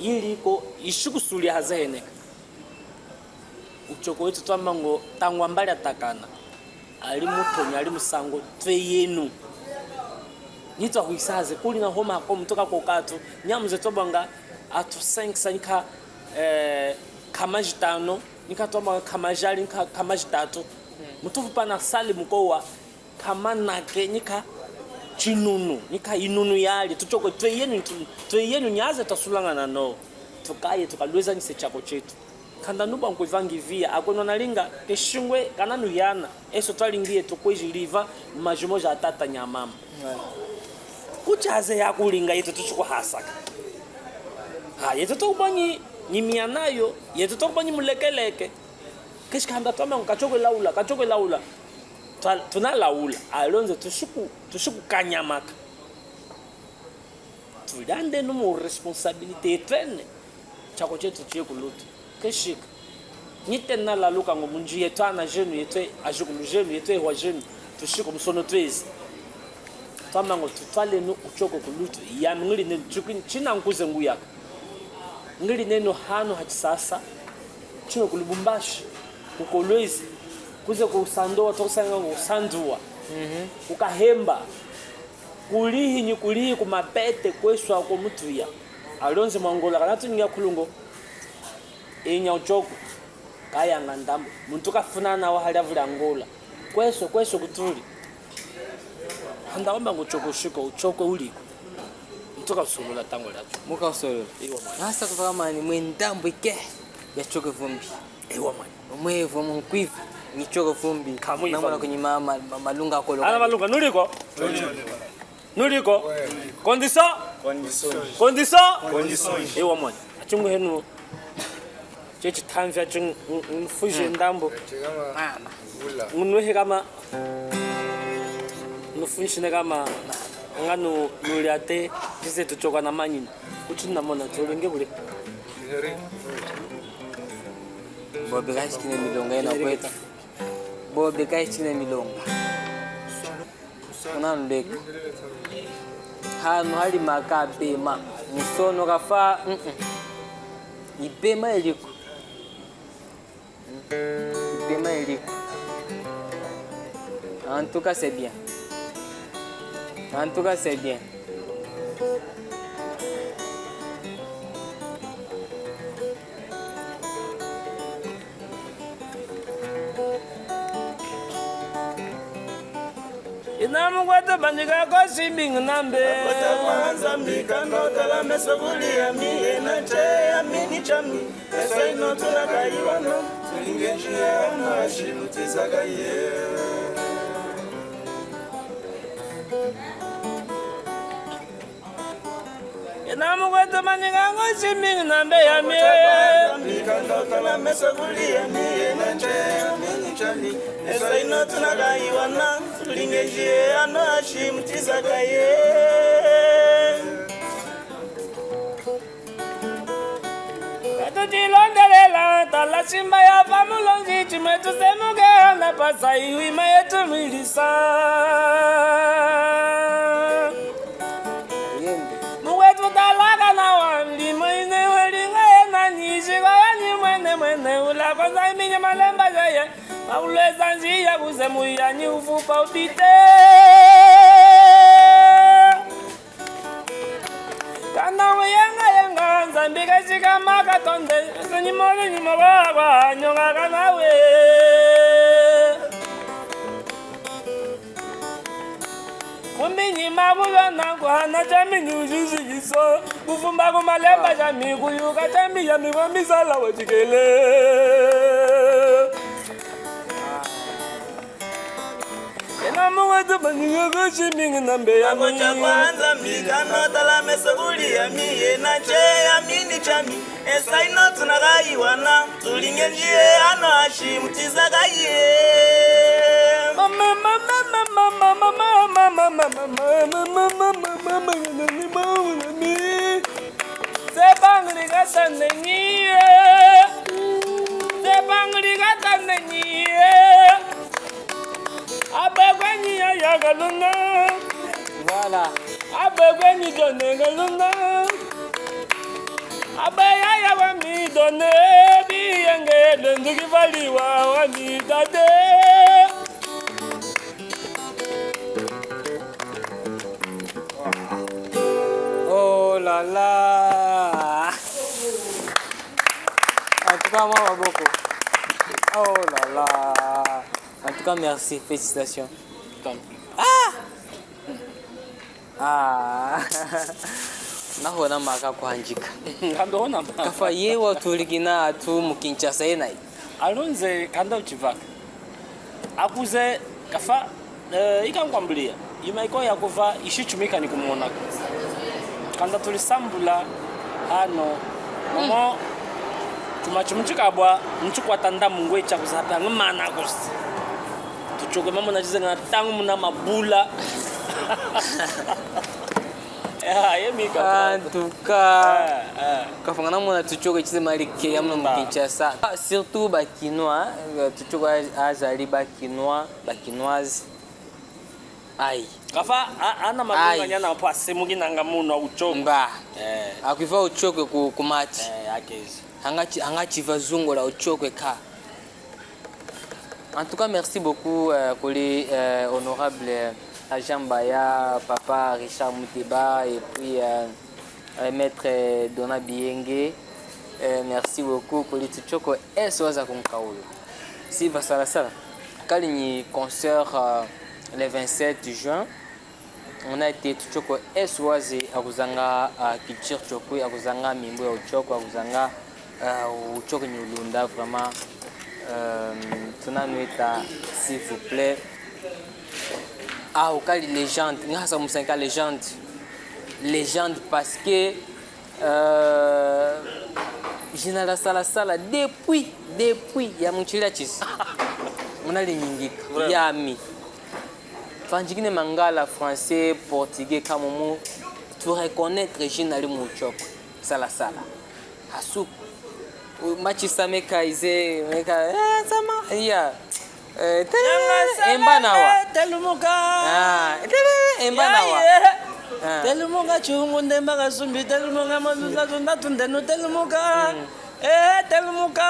Iliko ishikusuli hazeheneka. Uchoko wetu twamba ngo tangwa mbali atakana. Ali mutonyi, ali musango, tweyenu. Nyi twahwisaze, kuli na homa hako mutoka kokatu, nyamuze twabwanga atu cinq sa nyika, eh, kama jitano, nyika twabwanga kama jali, nyika kama jitatu. Mutufu pana sali mukowa, kama nake, nyika chinunu, nyika inunu yali, tuchoko tweyenu, tu-, tweyenu nyaze twasulangana no. Tukaye, tukalweza nyise chako chetu. Kanda nubwa nkuivangi via, akwenu analinga, keshingwe, kana nuyana, eso twalingi yetu kwezi liva, mu majimo ja tata nya mama. Ouais. Kuchaze ya kulinga yetu tuchikuhasaka. Ha, yetu tukubwa nyi, nyi mianayo, yetu tukubwa nyi mulekeleke. Keshi kanda twamba ngo kachokwe laula, kachokwe laula. Twa-, tunalaula, alonze tushiku, tushiku kanyamaka. Tulande numu responsabilité etwene. Chako chetu chie kulutu. Keshika. Nyi tena laluka ngo munji yetu ana jenu, yetu ajukulu jenu, yetu ehwa jenu. Tushiku musono twezi. Twamba ngo tutwalenu uchoko kulutu. Yami ngili nenu chuki, china nkuze nguyaka. Ngili nenu hano ha Chisasa. Chino ku Lubumbashi. Ku Kolwezi. Kuze ku Sandowa, tokusanga ngo Sanduwa. Mhm. Ku Kahemba. Kulihi nyi kulihi ku Mapete kwesu ako mutuya. Alonze mu Angola, kana tunyinga kulungo. Enya uchoko. Kayanga ndambu. Muntu kafuna nawa hali avule Angola. Kweso, kweso kutuli. Handa wamba ngo uchoko shiko, uchoko uliko. Muntu kasolula tango lyacho. Muka usolola. Iwa mwana. Nasa kuvaka mani mwe ndambu ike ya choko vumbi. Ewa mwana. Omwevo munkwivu, nyi choko vumbi. Kamwivu. Namona kunyima ma-, ma-, malunga akolo. Ana malunga, nuliko? Nuliko? Condition? Condition. Condition? Condition. Ewa mwana. Achungu henu. Chechi tamvi achungu, nfuje ndambu. Mama. Ngunwehe kama. Nufunshine kama anga nu-, nuliate, chize tuchoka na manyina. Kuchi namona, tulenge bule. Bobi kashikine milonga yena kweta. Bobi kashikine milonga. Unanuleka. Hanu hali maka pema. Musono kafa, mm-mm. Ipema iliko. Ipema iliko. En tout cas, c'est bien. En tout cas, c'est bien. Ina mukwete bandika ko shimbi ngunambe. Kwata kwa Nzambi kanda utala meso kuli ami, ena che ami ni chami. Esa ino tunakayiwana, tulinge njiya ano ashimutizaka ye. Ina mukwete bandika ko shimbi ngunambe yami. Kanda utala meso kuli ami, ena che ami ni chami. Esa ino tunakayiwana, tulinge njiya ano ashimutizaka ye. Katutilondelela, tala shimba ya va mulonji, chimwe tusemuke, ana pasa iwima yetu milisa. Yende. Mukwetu talaka nawa, milimo ine welinga yena nyishi kwa yani mwene mwene, ula kwanza iminya malemba jaye, mauleza njiya kuze muyanyi ufupa upite. Nawe yanga yanga, Nzambi kashika makatonde, nyimo nyimo baba, nyonga kanawe. Kuminyi mabulwa na kuhana chami ni ujijikiso. Kufumba ku malemba chami, kuyuka chami yami kwa misala wa chikele. Ena mungatu banyinga kushimi na mbeya. Mako cha kwanza mbika no tala meso kuli yami, yena che yami ni chami. Esaino tunakayiwana, tulinge njiye ano hashi mutiza kaye. Sepangli katanengiye, sepangli katanengiye. Abe kwenyi ya ya kaluna. Voilà. Abe kwenyi jone kaluna. Abe yaya wa mi done, biyenge, lwenzuki valiwa wa mi tate. Oh là là. En tout cas, moi, beaucoup. Oh là là. En tout cas, merci. Félicitations. Tant pis. Ah! Ah. Nahona maka kuhanjika. Kanda hona maka. Kafa ye watulikina atu mu Kinshasa yenayi. Alonze kanda uchivaka. Akuze kafa, eh, ikankwambulia. Yuma iko yakuva ishichumika ni kumonako. Kanda tulisambula ano. Momo, chuma chimu chikabwa, nchikwata ndamu ngwe chakuza hapa, ngumana kusi. Tuchoke mamona chize ngana tangu muna mabula. Ya, ye mi kafa. En tout cas, ah, ah, kafangana mona tuchoke chize malike ya muna mu Kinshasa. Ah, surtout ba Kinois, eh, tuchoke az-, azali ba Kinois, ba Kinoises. Ayi. Kafa, a-, ana malunga nyana mapwa semuki nanga munu wa uchoko. Mba. Eh. Akwiva uchokwe ku, ku match. Eh, akezi. Hanga chi-, hanga chiva zungo la uchokwe ka. En tout cas, merci beaucoup, euh, kuli, euh, honorable, euh, Ajambaya, papa Richard Muteba, et puis, euh, euh, maître, euh, Dona Bienge. Euh, merci beaucoup kuli tuchoko eso waza kunkaulu. Si basala sala. Kali ni concert, euh, le vingt-sept juin. On a été tuchoko eso waze akuzanga, ah, culture chokwe, akuzanga mimbo ya uchoko, akuzanga, ah, uchoko ni ulunda, vraiment, euh, tunanweta, s'il vous plaît. Ah, ukali légende, ngasa musanka légende. Légende parce que, euh, jina la sala sala depuis, depuis ya muchila chisi. Muna linyingika, vraiment, yami. Twanjikine Mangala, français, portugais, kamumu, tu reconnaître jina li muchoko, sala sala. Hasuku. U-, machisa meka ize, meka, eh, sama, iya. Eh, te-, emba nawa. Telumuka. Ah, te-, emba nawa. Ah. Telumuka chungu ndemba kasumbi, telumuka mazuza zunda tundenu, telumuka. Mm. Eh, telumuka.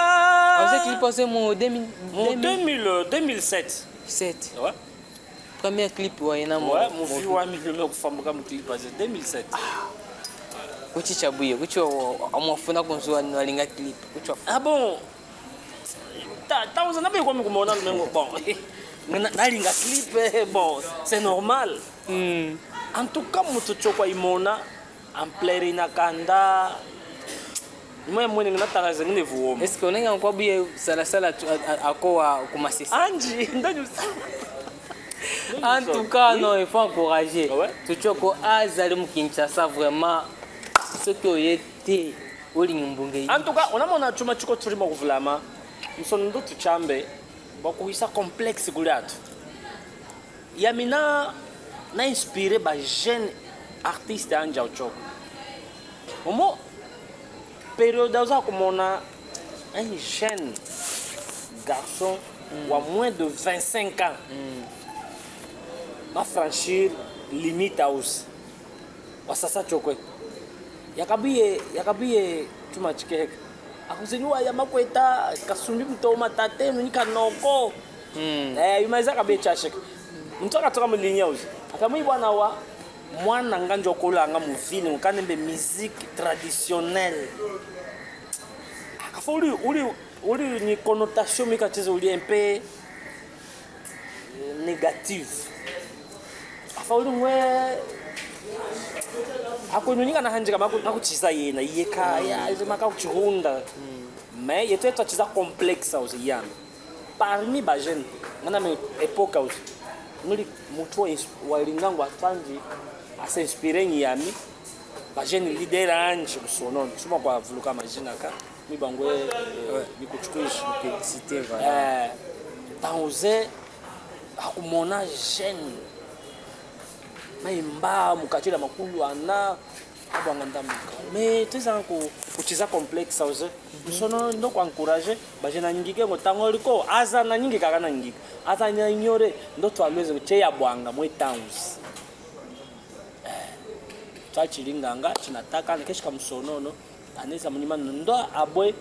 Vous êtes clip passé mu deux mille, mu deux mille, deux mille sept. Sept. Ouais. Première clip wa yena mu, ouais, mu muvi wami lome kufambuka mu clip aze deux mille sept. Ah. Kuchi chabuye, kuchi wa, wa, wamwafuna kunzu wa, walinga clip, kuchi wafuna. Ah bon? Ta, ta uza nabe kwa mikumona lumengo. Bon. Na, nalinga clip, eh, bon, c'est normal. Mm. En tout cas, mutu chokwa imona, ampleur ina kanda. Imwe mwene nginatakaze ngine vuoma. Est-ce que onenga nkwabuye sala sala tu-, a, a, ako wa kumasesa? Anji, ndani usa-, en tout cas, non, il faut encourager. Ah ouais? Tuchoko azali mu Kinshasa, vraiment. Ce que oyete, oli nyumbunge. En tout cas, on a mon chuma chiko turi mo kuvulama. Msono ndo tuchambe, bakuhisa complexe kuli atu. Yami na, na inspiré ba jeunes artistes anja uchoko. Momo période uza kumona un jeune garçon, mm, wa moins de vingt-cinq ans, mm, ma franchir limite house. Wasasa chokwe. Yakabiye, yakabiye chuma chikeheka. Akuze ni waya makweta, kasumbi mutoma tate, nuni kanoko. Mm. Eh, yuma iza kabe chashika. Muntu akatoka mu linya uzi. Akamwibwa nawa, Mwana nganjo kulanga mu ville, ukanembe musique traditionnelle. Afa uli, uli, uli ni connotation mika chize uli un peu négative. Afa uli ngwe, akwenu nyinga nahanjika maku-, makuchiza yena, yeka, ya, ize maka kuchihunda. Mais yetu yetu achiza complexe aussi yami. Parmi ba jeunes, mwana me époque aussi. Nuli mutu wa ins-, walinga ngwa twanji, a s'inspirer ni yami. Ba jeunes leader anji kusonono. Suma kwa vuluka majina ka. Mibangwe, eh, ouais, ni kuchukwishi. Ok, cité, voilà. Eh, tanze, hakumona jeune. Maimba, mukatila makulu ana, abwanga ndambuka. Mais, teza ku, kuchiza complexe, uze. Musono, ndo kwa encourager, ba jeunes anyingike ngo tango liko, aza nanyingika kana nyingika. Aza nyanyore, ndo twalweze, che ya bwanga, mwe towns. Eh, twachilinganga, chinataka, nekeshika musonono. Aneza munyima ndo abwe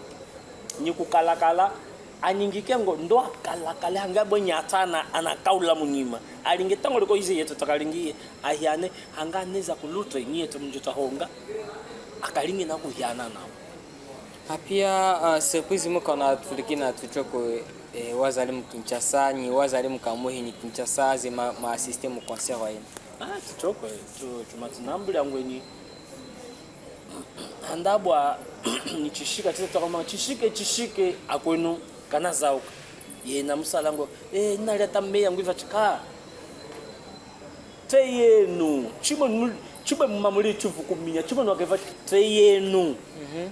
ni kukalakala, anyingike ngo ndo akalakale hanga abwe nyatana anakaula munyima. Alinge tango liko ize yetu takalingiye, ahiane hanga aneza kulutwe ni yetu munjo tahonga, akalinge na kuhiana nao. Apia, uh, surprise muka na tulikina tuchoko, eh, wazali mu Kinshasa, ni wazali mu Kamuhi ni Kinshasa, ze ma, ma assisté mu concert wa yena. Ah, tuchoko, tu, tumatinambuli angweni. Handabwa ni chishika, chize twakama, chishike, chishike, akwenu, kanazauka. Yena musala ngo, eh, nali ata meya ngwiva chika. Te yenu, chimwe nu-, chimwe mumamuli chivukuminya, chimwe nwakeva te yenu. Mhm.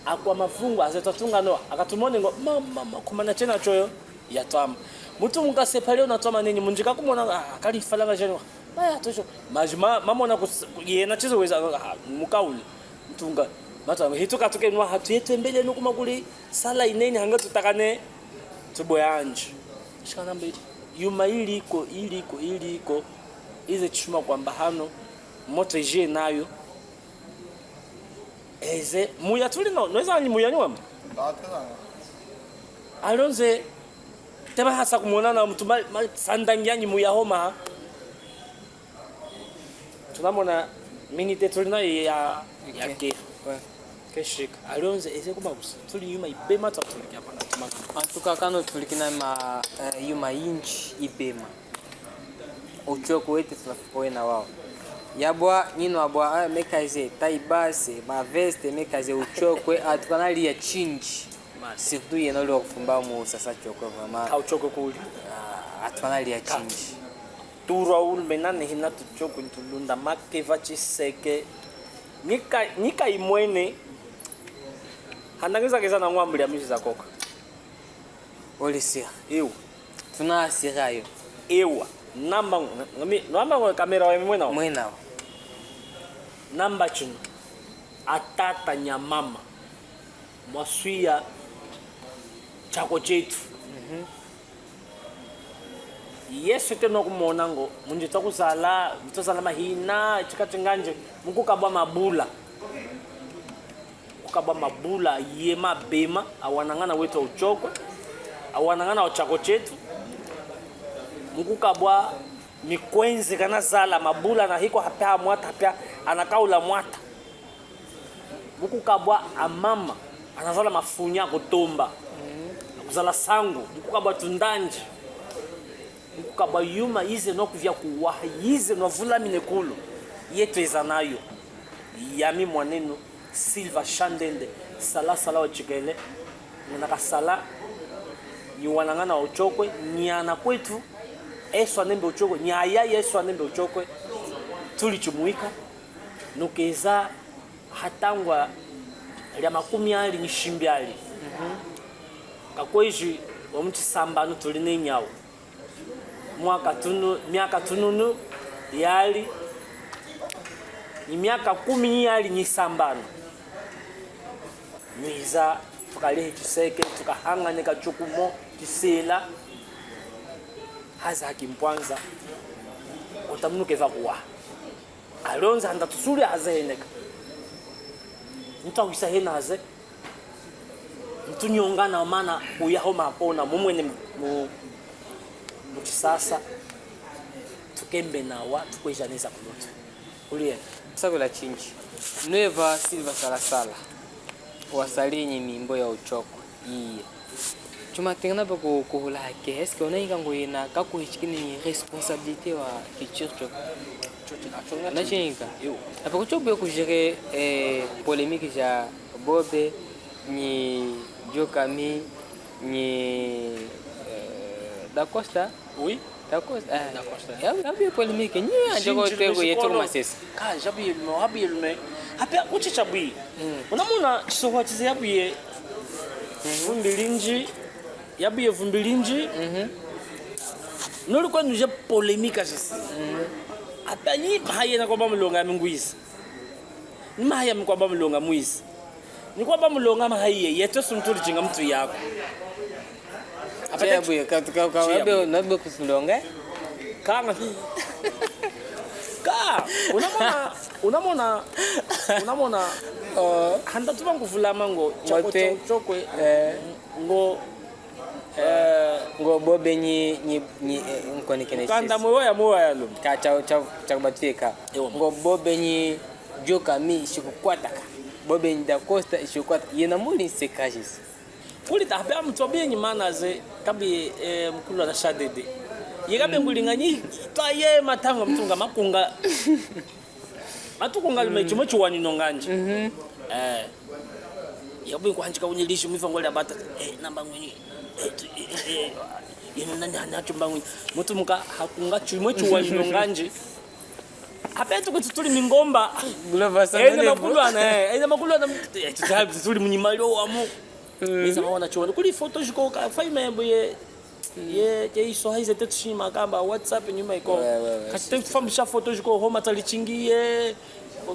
Akwa mavungu, aze twatungano, akatumone ngo, ma, ma, ma, kumana chena choyo, yatwama. Mutu mukasepale unatwama nenyi, munjika kumona, ah, kali falanga jeni, Maya, tosho. Maji ma, mamona kus-, yena chizo weza, ah, mukauli. Ntunga. Mata, hitu katuke nwa hatu yetu embele no kuma kuli sala ineni hanga tutakane. Tubo yanji. Shikana mbili. Yuma iliko, iliko, iliko. Ize chishuma kwamba hano. Moto ije nayo. Eze, muya tuli no, nweza ni muya ni wamba. Alonze, tema hasa kumona na mutu ma, ma, sandangi anyi muya homa. Tunamona minite tuli nayo ya, ya ke. Ouais. Keshika. Alonze, eze kuma kusa. Tuli yuma ibema twa tuli kia pana tuma. En tout cas, kano tuli kina ma, eh, yuma inji ibema. Uchokwe wetu tunafuka wena wao. Yabwa, nyino abwa, ah, meka ize, taille basse, ma veste, meka ize uchokwe, ah, tukana lia chinji. Surtout yeno lio kufumba mu sasa chokwe, vraiment. Ka uchokwe kuli. Ah, tukana lia chinji. Turwa ulme nane hina tuchokwe ntulunda makeva chiseke. Nika, nika imwene. Handangiza keza na ngwambu lia miji za koka. Olisia. Ewa. Tuna asira yo. Ewa. Namba ngo, ngami, namba ngo kamera wa mwenao. Mwenao. Namba chino. Atata nyamama. Mwaswiya chako chetu. Mhm. Yesu te no kumona ngo, munji twakuzala, twazala mahina, chika chinganje, mukukabwa mabula. Kukabwa mabula ye mabema, awanangana wetu wa uchokwe, awanangana wa chako chetu, mukukabwa mikwenzi kanazala mabula na hiko hapya mwata hapya anakaula mwata. Mukukabwa amama anazala mafunya kutomba, kuzala sangu, mukukabwa tundanji. Mukukabwa yuma yize nwakuvya kuwaha, yize nwavulamine kulu, yetu eza nayo. Yami mwanenu, Silva Shandende, sala sala wa chikele, ngunakasala, nyi wanangana wa uchokwe, nyi ana kwetu, eswa nembe uchokwe, nyi ayayi eswa nembe uchokwe, tuli chimwika, nukeza hatangwa lya makumi ali nyi shimbi ali. Mhm. Kakweji wa muchisambano tuli nenyawo. Mwaka tunu, miaka tununu yali, ni miaka kumi ni yali ni sambano. Nwiza, tukalehe chiseke, tukahangane kachukumo, chisela, haza hakimpwanza, utamunuke vakuwa. Alonza handa tusuli haze heneka. Nitwawisa hena haze. Ntunyonga na mana kuya ho mapona mumwene mu, mu, mu chisasa. Tukembe nawa, tukwejaneza kulutwe. Kulia. Sakula chinji. Nueva Silva Salasala. Wasalinyi mimbo ya uchoko. Iye. Chuma tengana pa ku-, kuhula hake. Est-ce que unayinka ngo yena kakuhichikini ni responsabilité wa culture choko? Unachiyinka? Apa kuchoko yo kujere, eh, polémique ja Bobe, ni Djokami, ni, eh, Da Costa. Oui. Da Costa, eh. Da Costa. Ya, ya, ya polémique. Ni anjoko teko yeto masesa. Ka, jabu ye lume, jabu ye lume. Ape kuchi chabui. Mm. Unamona chisohwa chize yabuye vumbi linji, yabuye vumbi linji. Mhm. Nuli kwenu je polémique jisi. Mhm. Ape ni haye na kwa ba mulonga ya mingwiza. Ni mahaya mi kwamba mulonga mwizi. Ni kwamba mulonga mahaye, yeto sumutuli chinga mutu yako. Apete. Chiya buye, ka, ka, ka, chiya wabe, buye. Nabe kusulonga? Kanga. Ka, unamona, unamona, unamona. Oh. Handa tuba nguvulama ngo, chako. Mate. Cho-, chokwe, eh. Ngo, eh. Ngo Bobe nyi, nyi, nyi, eh, nkonekene. Kanda sisi. Mwe waya, mwe waya lo. Ka cha, cha, cha kubatwika. Ewa. Ngo Bobe nyi Djokami ishikukwataka. Bobe nyi Da Costa ishikukwataka. Yena muli nsekaji. Kuli ta, hape amutobi nyi mana ze, kabi, eh, mukulu na shadede. Ye kabi, mm, ngulinga nyi, twa ye matanga mutunga makunga. Matuku ngali, mm, chimwe chiwanyino nganji. Mhm. Eh. Yabu kwanjika unyi lishi mwifa ngoli abata. Eh, namba ngwini. Eh, tu, eh, eh, eh, yenu nani hana chumba ngwini. Mutu muka hakunga chimwe chiwanyino nganji. Apetu kuti tuli mingomba. Glova sana. Ene levo. Makulwana, eh, ene makulwana, eh, tutali tuli munyima yo amu. Mm. Meza mawana chiwani. Kuli foto jiko ka, fa imembo ye. Ye, ye iso haize te tushima kamba WhatsApp nyuma iko. Ouais, ouais, ouais. Kati te kufambisha foto jiko homa tali chingi ye.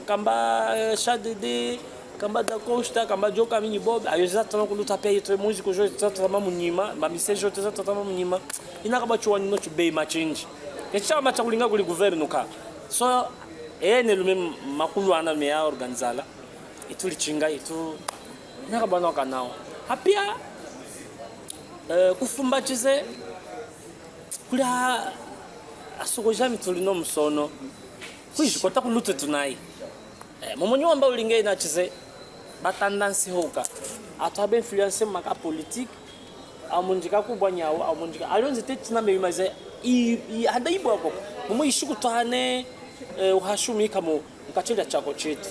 Kamba, eh, Shadede, kamba Da Costa, kamba Djokami nyi Bobe. Ayo za tana kuluta pe yeto muzi kujo za tana munyima, ma message yote za tana munyima. Ina kaba chiwanyino chibei machinji. Kecha macha kulinga kuli gouverne ka. So, ene lume makulwana me ya organizala. Itu lichinga, itu nakabana wakanawa. Hapia, eh, kufumba chize, kuli ha-, asoko jami tuli no musono. Kwiji kota kulutwe tunayi. Eh, momo nyi wamba ulinge na chize, batanda nsi hoka. Atu habe influence maka politique, amunjika kubwa nyawo, amunjika. Alonzi teti na meyuma ze, i, i, handa ibwa ko. Momo ishuku twahane, eh, uhashumi kamo. Mukatshi lia chako chetu.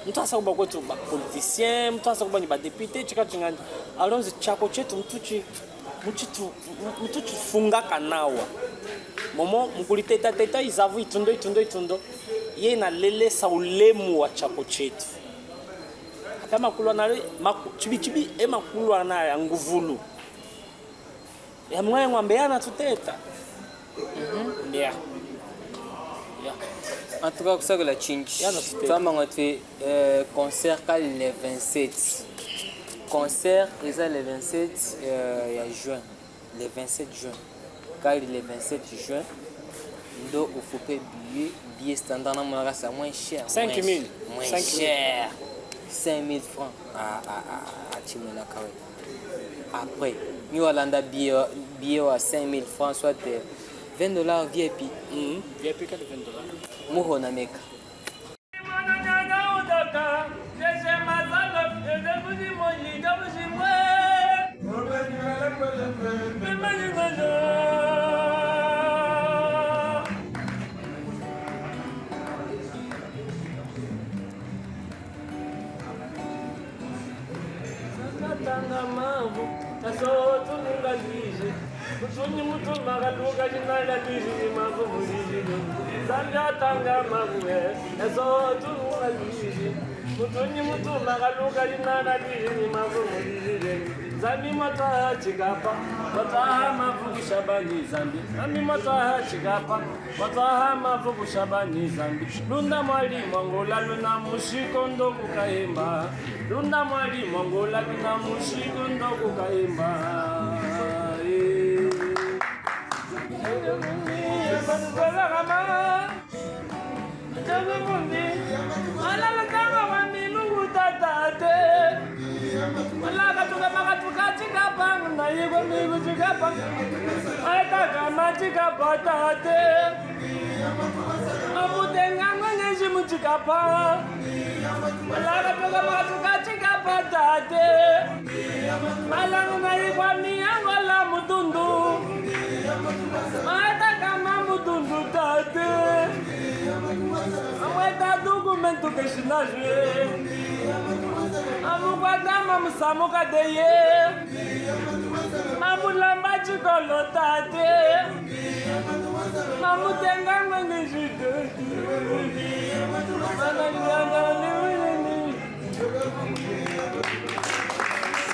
Mutu asa kuba kwetu ba politicien, mutu asa kuba ni ba député, chika chingani. Alonzi chako chetu mutu chi, muchitu, mutu chifunga kanawa. Momo, mukuliteta teta izavu itundo, itundo, itundo. Ye nalelesa ulemu wa chako chetu. Hata makulwana le, maku-, chibi, chibi, e makulwana ya nguvulu. Ya mwe ngwambe yana tuteta. Mhm. Yeah. Yeah. En tout cas, kusakula chinji. Yana tuteta. Twamba ngwatwe, euh, concert kali le vingt-sept. Concert eza le vingt-sept, euh, ya juin. Le vingt-sept juin. Kali le vingt-sept juin. Ndo ufupe billet, billet standard na mwana kasa moins cher. Cinq mille. Moins cher. Cinq mille francs. Ah, ah, ah, ah, chimwena kawe. Après, nyi walanda billet wa, billet wa cinq mille francs, soit, euh, vingt dollars V I P. Mhm. V I P kali vingt dollars. Muhona meka. Nzambi atanga mavu, kaso tununga lwiji. Mutunyi mutuma kaluka jina lya lwiji ni mavu muliji. Nzambi atanga mavu, eh, kaso tununga lwiji. Mutunyi mutuma kaluka jina lya lwiji ni mavu muliji. Nzambi mwatwaha chikapa, mwatwaha mavu kushaba ni Nzambi. Nzambi mwatwaha chikapa. Watwaha mavu kushaba ni Nzambi. Lunda mwali mwangola luna mushikondo kukahemba. Lunda mwali mwangola luna mushikondo kukahemba. Eh. Ana lutanga wa milungu tatate. Malaka tuka maka tuka chikapa, na yiko migu chikapa. Aitaka machikapa tate. Amutenga ngenge Chimu chikapa. Malaka peka matuka chikapa tate. Malanga na ikwa miyango la mutundu. Mata kama mutundu tate. Amweta dokumentu keshinaje. Amukwata mamusamuka deye. Mamulamba chikolo tate. Mamutenga ngwengi jitoti. Mana nyanga